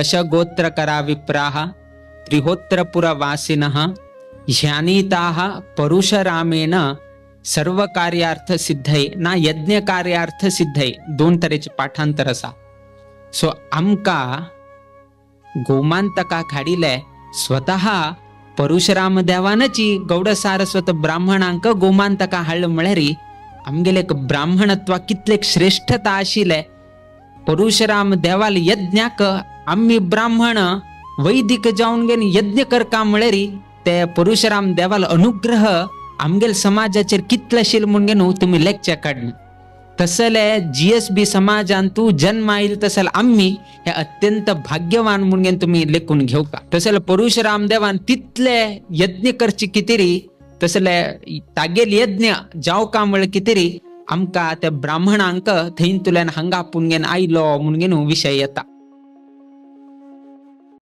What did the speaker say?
दशगोत्रकरा विप्राः त्रिहोत्रपुरवासिनः ह्यानीताः परशुरामेण सर्व कार्यार्थ सिद्धये ना यज्ञ कार्यार्थ सिद्धये. दोन तरेचे पाठांतर आसा. सो आमकां गोमांतका हाडिले स्वतः परशुराम देवानची गौड सारस्वत ब्राह्मणांक गोमांतका हाडलो म्हळ्यार आमगेले ब्राह्मणत्वा कितले श्रेष्ठता आशिल्ले. परशुराम देवाल यज्ञाक आमी ब्राह्मण वैदिक जावन घेवन यज्ञ करका म्हळ्यार ते परशुराम देवाल अनुग्रह आमगेल समाजाचेर कितले आशिल्ले म्हूण न्हू तुमी लेखचे काडना. तसले जीएसबी समाजान तूं जन्म आयल तसले आमी हे अत्यंत भाग्यवान म्हूण तुमी लेखून घेवका. तसले परशुराम देवान तितले यज्ञ करचे कितेरी तसले तागेल यज्ञ जावका म्हळ्यार कितेरी आमकां त्या ब्राह्मणांक थंयतल्यान हांगा आपूण घेवन आयलो म्हूण न्हू विशय येता.